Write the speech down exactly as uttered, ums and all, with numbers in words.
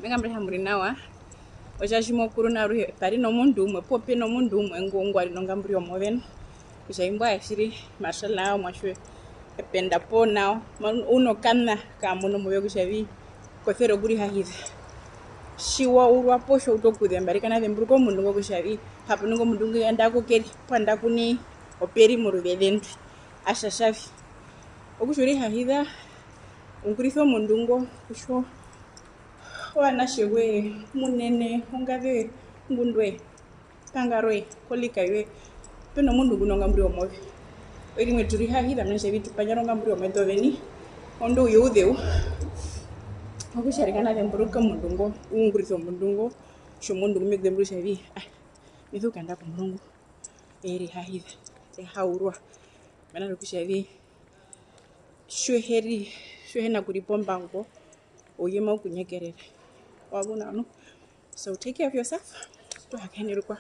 Me kambura kutja mu ri nawa. Otja tji mo kuru nao aruhe pa ri nomundu umwe poo pe nomundu umwe ngu ngwa ri nongamburiro move nu, kutja imbwi ae tjiri, mashallah, omuatje ependa poo nao, ma-, u nokana kaamuna omove kutja vi ko sere okurihahiza. Tji wa urwa poo tji wa utu okuzemba, arikana zemburuka omundu ngo kutja vi hapo nu ingo omundu ngwi andaku ke ri poo andaku nai ope ri moruveze ndwi, atja tja vi. Okutja o rihahiza, ungurisa omundu ngo kutja ovanatje voye, munene, ongaze yoye, ngundu woye, kanga roye, kolika yoye, pe nomundu ngu nongamburiro move. Oiri imwe tu rihahiza mena kutja vi tu pandjara ongamburiro mwetu oveni, orondu ouye ouzeu. Okutja arikana zemburuka omundu ngo, u ungurisa omundu ngo, tjomundu ngu me ku zemburukisa kutja vi, ah, me sokukayenda komurungu, e rihahiza, e haurwa. Mena rokutja vi, tji u he ri-, tji u hi na kuripa ombango, ouye mau ku nyekerere. Wa muna nu? So take care of yourself, tu hakaene rukwao.